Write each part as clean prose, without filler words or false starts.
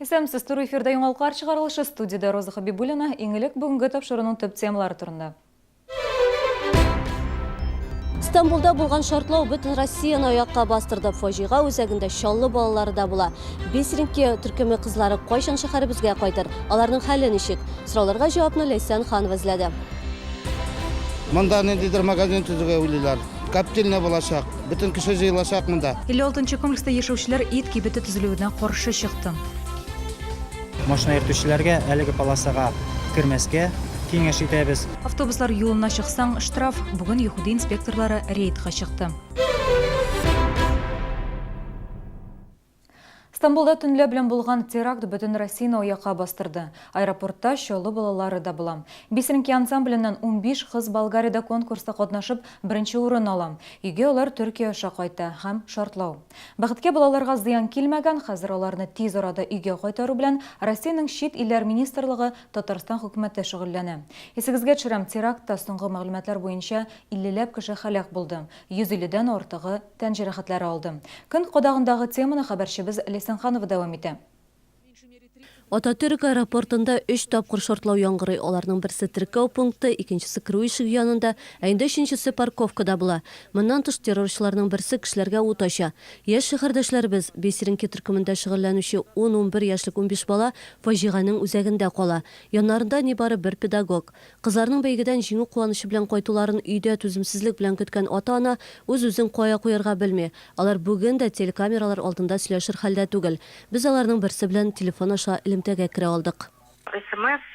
Исәнмесез, туры эфирда Яңалыклар чыгарылышы, студиядә Роза Хабибуллина. Иң элек бүгенге тапшыруның төп темалары турында. Стамбулда булган шартлау бөтен Россияне аякка бастырды. Фаҗига үзәгендә Чаллы балалары да була. Бисеринки төркеме кызлары кайчан шәһәребезгә кайтыр? Аларның хәле ничек? Сорауларга җавапны Ләйсән Ханова эзләде. Монда ниндидер магазин төзергә уйлыйлар. Коптильня булачак. Бөтен кеше җыелачак монда. 56 нчы комплекста яшәүчеләр ит кибете төзелүенә каршы чыкты. Машина йөртүчеләргә әлеге полосага кермәскә киңәш итәбез. Автобуслар юлына чыксаң, штраф. Бүген ЮХИДИ инспекторлары рейдка чыкты. Стамбулда төнлә белән булган теракт бөтен Россияне аякка бастырды. Аэропортта Чаллы балалары да була. Бисеринки ансамбленнән 15 кыз Болгариядә конкурста катнашып, беренче урын ала. Өйгә алар Төркия аша кайта һәм шартлау. Бәхеткә балаларга зыян килмәгән, хәзер аларны тиз арада өйгә кайтару белән Россиянең чит илләр министрлыгы, Татарстан хөкүмәте шөгыльләнә. Исегезгә төшерәм, терактта, соңгы мәгълүматлар буенча, иллеләп кеше һәлак булды, 150 дән артыгы Тән җәрәхәтләре алды. Көн кадагындагы теманы хәбәрчебез Ләйсән Ханова дәвам итә. Ататөрк аэропортында өч тапкыр шартлау яңгырый. Аларның берсе теркәү пункты, икенчесе керү ишеге янында, ә инде өченчесе парковкада була. Моннан тыш, террорчыларның берсе кешеләргә ут ача. Яшь шәһәрдәшләребез, Бисеринки төркемендә шөгыльләнүче ун-унбер яшьлек 15 бала фаҗиганең үзәгендә кала. Яннарында нибары бер педагог. Кызларның бәйгедән җиңү куанычы белән кайтуларын өйдә түземсезлек белән көткән ата-ана үз-үзен кая куярга белми. Алар бүген дә телекамералар алдында сөйләшер хәлдә түгел. Без аларның берсе белән телефон аша элемтәгә керә алдык. Смс,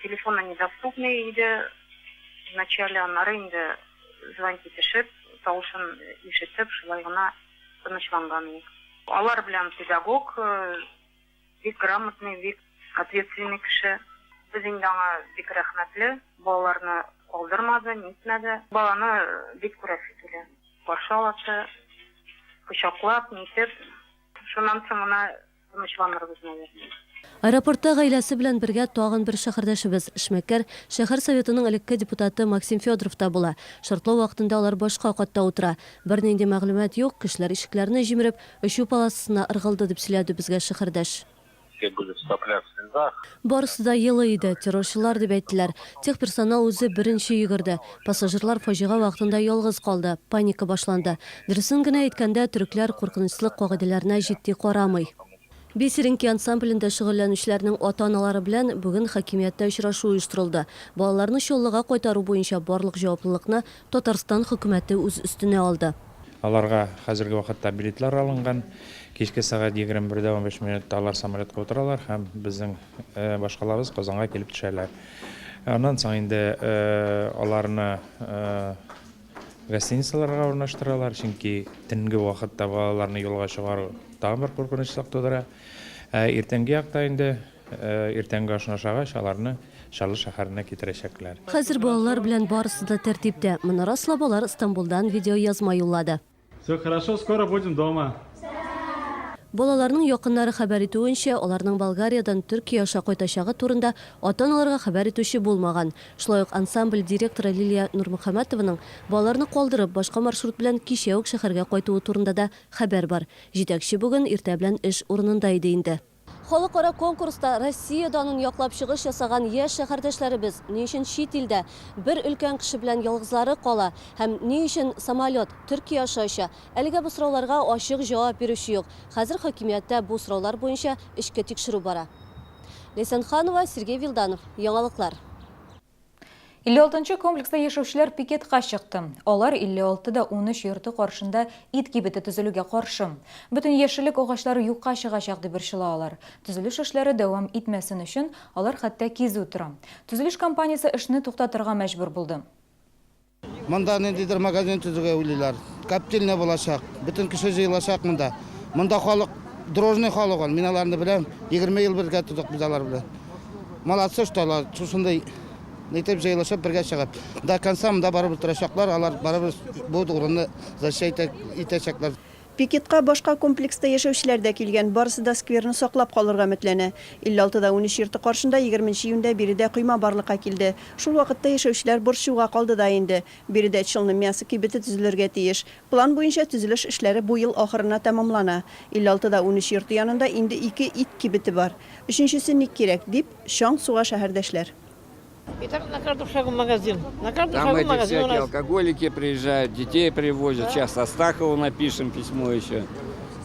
телефоны недоступный иде вначале, аннары инде звонить итешеп, тавышын ишетеп, шулай гына тынычланган идек. Алар белән педагог Бик грамотный, бик ответственный кеше. Без инде аңа бик рәхмәтле. Балаларны калдырмады, нитмәде. Баланы бик күрәсе килә. Каршы аласы, кочаклап, нитеп. Шуннан соң гына тынычланырбыз, наверное. Аэропортта гаиләсе белән бергә тагын бер шәһәрдәшебез, эшмәкәр, шәһәр Советының элекке депутаты Максим Федоров та була. Шартлау вакытында алар башка катта утыра. Бернинди мәгълүмат юк, кешеләр ишекләрне җимереп, Очу полосасына ыргылды, дип сөйләде безгә шәһәрдәш. Все были в соплях, слезах. Барысы да елый иде, террорчылар дип әйттеләр. Техперсонал үзе беренче йөгерде. Пассажирлар фаҗига вакытында ялгыз калды, паника башланды. Дөресен генә әйткәндә, төрекләр куркынычсызлык кагыйдәләренә җитди карамый. Бисеринки ансамблендә шөгыльләнүчеләрнең ата-аналары белән бүген хакимияттә очрашу оештырылды. Балаларны Чаллыга кайтару буенча барлык җаваплылыкны Татарстан хөкүмәте үз өстенә алды. Аларга хәзерге вакытта билетлар алынган. Кичке сәгать 21 дә 15 минутта алар самолетка утыралар һәм безнең башкалабыз Казанга килеп төшәләр. Аннан соң инде аларны гостиницаларга урнаштыралар, чөнки төнге вакытта балаларны юлга чыгару тагын бер куркынычлык тудыра. Ә иртәнге якта инде Иртәнге ашны ашагач, аларны Чаллы шәһәренә китерәчәкләр. Хәзер балалар белән барысы да тәртиптә. Моны раслап, алар Стамбулдан видеоязма юллады. Все хорошо, скоро будем дома. Балаларның якыннары хәбәр итүенчә, аларның Болгариядән Төркия аша кайтачагы турында ата-аналарга хәбәр итүче булмаган. Шулай ук ансамбль директоры Лилия Нурмөхәммәтованың балаларны калдырып, башка маршрут белән кичә үк шәһәргә кайтуы турында да хәбәр бар. Җитәкче бүген иртә белән эш урынында иде инде. Халыкара конкурста Россия данын яклап чыгыш ясаган яшь шәһәрдәшләребез ни өчен чит илдә бер өлкән кеше белән ялгызлары кала һәм ни өчен самолет Төркия аша оча? Әлегә бу сорауларга ачык җавап бирүче юк. Хәзер хакимияттә бу сораулар буенча эчке тикшерү бара. Ләйсән Ханова, Сергей Вилданов. Яңалыклар. 56 нчы комплекста яшәүчеләр пикетка чыкты. Алар 56 да 13 йорты каршында ит кибете төзелүгә каршы. Бөтен яшеллек агачлары юкка чыгачак, дип борчыла алар. Төзелеш эшләре дәвам итмәсен өчен, алар хәтта кизү тора. Төзелеш компаниясе эшне туктатырга мәҗбүр булды. Монда ниндидер магазин төзергә уйлыйлар. Коптильня булачак. Бөтен кеше җыелачак монда. Монда халык, дружный халык ул. Мин аларны беләм. 20 ел бергә тордык без алар белән. Молодцы, что алар шушындый итеп җыелышып бергә чыгып. До конца монда барыбер торачаклар, алар барыбер бу урынны защищать итәчәкләр. Пикетка башка комплекста яшәүчеләр дә килгән, барысы да скверны саклап калырга өметләнә. 56 да 13 йорты каршында 20 нче июньдә биредә койма барлыкка килде. Шул вакытта яшәүчеләр борчуга калды да инде. Биредә Челны мясо кибете төзелергә тиеш. План буенча төзелеш эшләре бу ел ахырына тәмамлана. 56 да 13 йорты янында инде ике ит кибете бар. Өченчесе ник кирәк? дип, чаң суга шәһәрдәшләр. И так на каждом шагу магазин. На каждом Там шагу эти магазин у всякие нас. алкоголики приезжают, детей привозят. Да. Сейчас Астахову напишем письмо еще,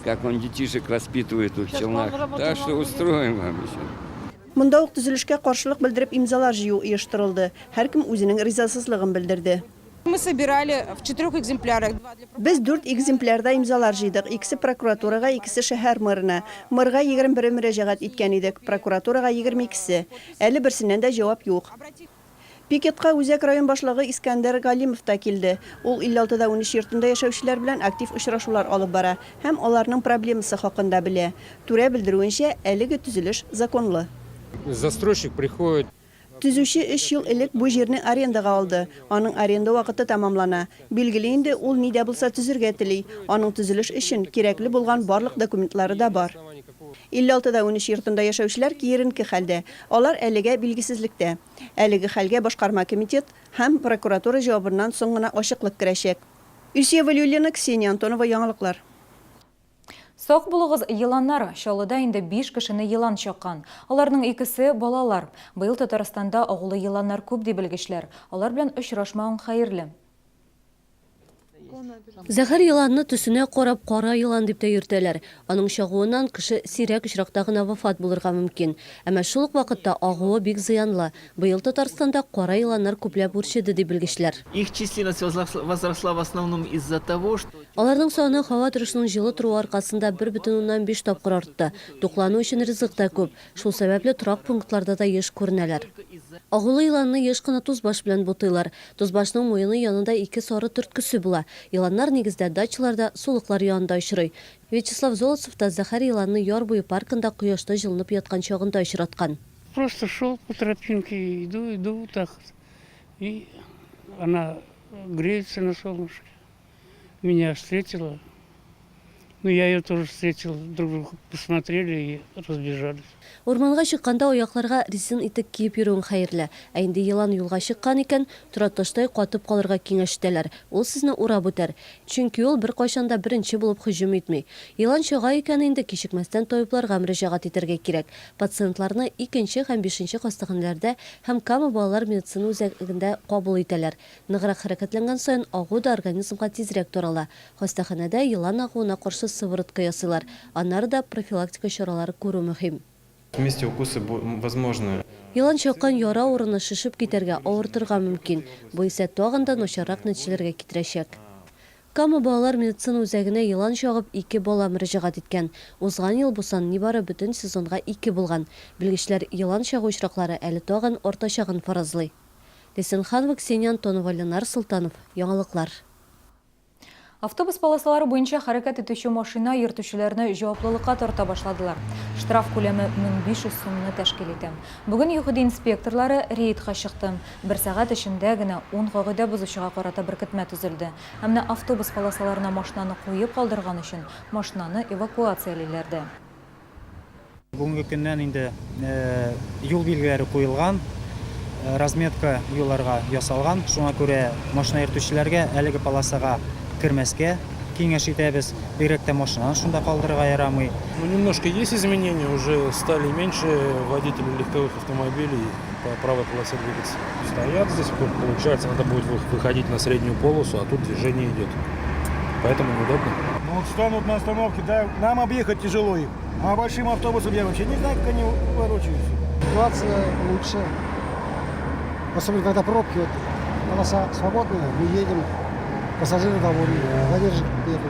как он детишек воспитывает тут в Сейчас Челнах. он работу Так что много устроим вам еще. Монда ук төзелешкә каршылык белдереп имзалар җыю оештырылды. Һәркем үзенең ризасызлыгын белдерде. Мы собирали в четырех экземплярах. Без дүрт экземплярда имзалар җыйдык, икесе прокуратурага, икесе шәһәр мэрына. Мэрга 21 мөрәҗәгать иткән идек, прокуратурага 22се. Әле берсеннән дә җавап юк. Пикетка үзәк район башлыгы Искәндәр Галимов та килде. Ул 56 да 13 йортында яшәүчеләр белән актив очрашулар алып бара һәм аларның проблемасы хакында белә. Түрә белдерүенчә, әлеге төзелеш законлы. Застройщик приходит. Төзүче өч ел элек бу җирне арендага алды. Аның аренда вакыты тәмамлана. Билгеле инде, ул ни дә булса төзергә тели. Аның төзелеш өчен кирәкле булган барлык документлары да бар. 56 да 13 йортында яшәүчеләр киеренке хәлдә. Алар әлегә билгесезлектә. Әлеге хәлгә башкарма комитет һәм прокуратура җавабыннан соң гына ачыклык керәчәк. Илсөя Вәлиуллина, Ксения Антонова, Яңалыклар. Сак булыгыз, еланнар! Чаллыда инде биш кешене елан чаккан. Аларның икесе, балалар. Быел Татарстанда агулы еланнар күп, ди белгечләр. Алар белән очрашмавың хәерле. Зәһәр еланны төсенә карап кара елан дип тә йөртәләр. Аның чагуыннан кеше сирәк очракта гына вафат булырга мөмкин. Әмма шул ук вакытта агуы бик зыянлы. Быел Татарстанда кара еланнар күпләп үрчеде, ди белгечләр. Их численность возросла в основном из-за того, что Аларның саны һава торышының җылы торуы аркасында 1,5 тапкыр артты. Туклану өчен ризык та күп. Шул сәбәпле торак пунктларда да еш күренәләр. Агулы еланны еш кына тузбаш белән бутыйлар. Тузбашның муены янында ике сары төрткесе була. Еланнар нигездә дачаларда, сулыклар янында очрый. Вячеслав Золотцев та зәһәр еланны яр буе паркында кояшта җылынып яткан чагында очраткан. Просто шел по тропинке, иду, иду вот так вот. И она греется на солнышке. Меня встретила. Ну, я ее тоже встретил. Друг друга посмотрели и разбежались. Урманга чыкканда аякларга резин итек киеп йөрүең хәерле. Ә инде елан юлга чыккан икән, тораташтай катып калырга киңәш итәләр. Ул сезне урап үтәр. Чөнки ул беркайчан да беренче булып һөҗүм итми. Елан чага икән инде, кичекмәстән табибларга мөрәҗәгать итәргә кирәк. Пациентларны икенче һәм бишенче хастаханәләрдә һәм Кама балалар медицина үзәгендә кабул итәләр. Ныграк хәрәкәтләнгән саен агу да организмга тизрәк тарала. Хастаханәдә елан агуына каршы сыворотка ясыйлар. Аннары да профилактика чаралары күрү мөһим. Вместе укусы возможны. Елан чаккан яра урыны шешеп китәргә, авыртырга мөмкин. Бу исә тагын да начаррак нәтиҗәләргә китерәчәк. Кама балалар медицина үзәгенә елан чагып ике бала мөрәҗәгать иткән. Узган ел бу сан нибары бөтен сезонга ике булган. Белгечләр елан чагу очраклары әле тагын артачагын фаразлый. Ләйсән Ханова, Ксения Антонова, Ленар Солтанов. Яңалыклар. Автобус полосалары буенча хәрәкәт итүче машина йөртүчеләрне җаваплылыкка тарта башладылар. Штраф күләме 1500 сумны тәшкил итә. Бүген ЮХИДИ инспекторлары рейдка чыкты. Бер сәгать эчендә генә ун кагыйдә бозучыга карата беркетмә төзелде. Ә менә автобус полосаларына машинаны куеп калдырган өчен машинаны эвакуациялиләр дә. Бүгенге көннән инде юл билгеләре куелган, разметка юлларга ясалган. Шуңа күрә машина йөртүчеләргә әлеге полосага кермәскә киңәш итәбез. Бигрәк тә машинаны шунда калдырырга ярамый. Ну, немножко есть изменения, уже стали меньше водителей легковых автомобилей по правой полосе двигаться. Стоят здесь, получается, надо будет выходить на среднюю полосу, а тут движение идет. Поэтому неудобно. Ну вот станут на остановке, да, нам объехать тяжело их. А большим автобусом я вообще не знаю, как они ворочаются. Ситуация лучше. Особенно когда пробки, вот полоса свободная, мы едем, пассажиры довольны, задержек нету.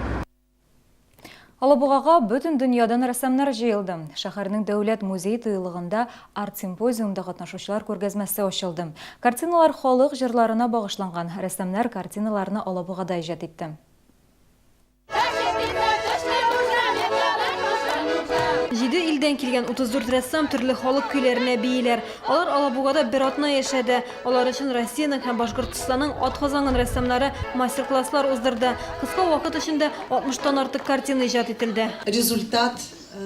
Алабугага бөтен дөньядан рәссамнар җыелды. Шәһәрнең дәүләт музей тыюлыгында арт-симпозиумда катнашучылар күргәзмәсе ачылды. Картиналар халык җырларына багышланган. Рәссамнар картиналарны Алабугада иҗат итте. Җиде илдән килгән 34 рәссам төрле халык көйләренә бииләр. Алар Алабугада бер атна яшәде. Алар өчен Россиянең һәм Башкортстанның атказанган рәссамнары мастер-класслар уздырды. Кыска вакыт эчендә 60 тан артык картина иҗат ителде. Результат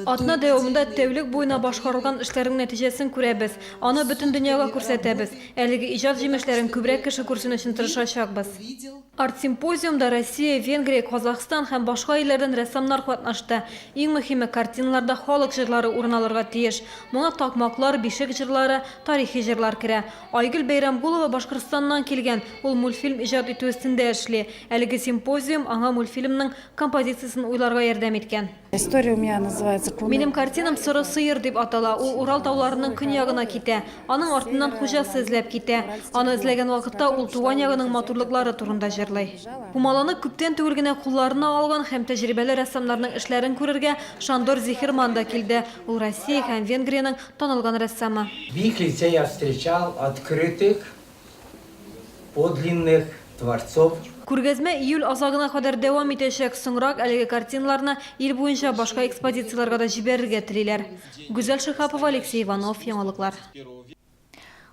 Атна дәвамында тәүлек буена башкарылган эшләрнең нәтиҗәсен күрәбез. Аны бөтен дөньяга күрсәтәбез. Әлеге иҗат җимешләрен күбрәк кеше күрсен өчен тырышачакбыз. Арт-симпозиумда Россия, Венгрия, Казахстан һәм башка илләрдән рәссамнар катнашты. Иң мөһиме, картиналарда халык җырлары урын алырга тиеш. Моңа такмаклар, бишек җырлары, тарихи җырлар керә. Айгөл Бәйрәмгулова Башкортстаннан килгән, ул мультфильм иҗат итү өстендә эшли. Әлеге симпозиум аңа мультфильмның композициясен уйларга ярдәм иткән. История у меня называется Куны. Минем картинам Соры сыер дип атала. Ул Урал тауларының көньягына китә. Аның артыннан хуҗасы эзләп китә. Аны эзләгән вакытта ул туган ягының матурлыклары турында җырлый. Пумаланы күптән түгел генә кулларына алган һәм тәҗрибәле рәссамнарның эшләрен күрергә Шандор Зихерман да килде. Ул Россия һәм Венгриянең танылган рәссамы. В Вихлице я встречал открытых подлинных творцов. Күргәзмә июль азагына кадәр дәвам итәчәк. Соңрак әлеге картиналарны ил буенча башка экспозицияләргә дә җибәрергә телиләр. Гүзәл Шиһапова, Алексей Иванов, Яңалыклар.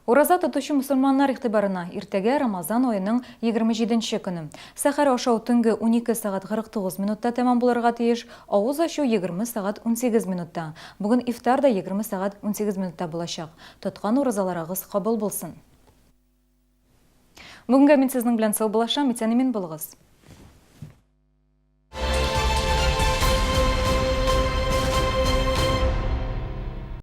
Ураза тотучы мөселманнар игътибарына, иртәгә Рамазан аеның 27 нче көне. Сәхәр ашау төнге 12 сәгать 49 минутта тәмам булырга тиеш, авыз ачу 20 сәгать 18 минутта. Бүген ифтар да 20 сәгать 18 минутта булачак. Тоткан уразаларыгыз кабул булсын! Бүгенгә мин сезнең белән саубуллашам, исән-имин булыгыз!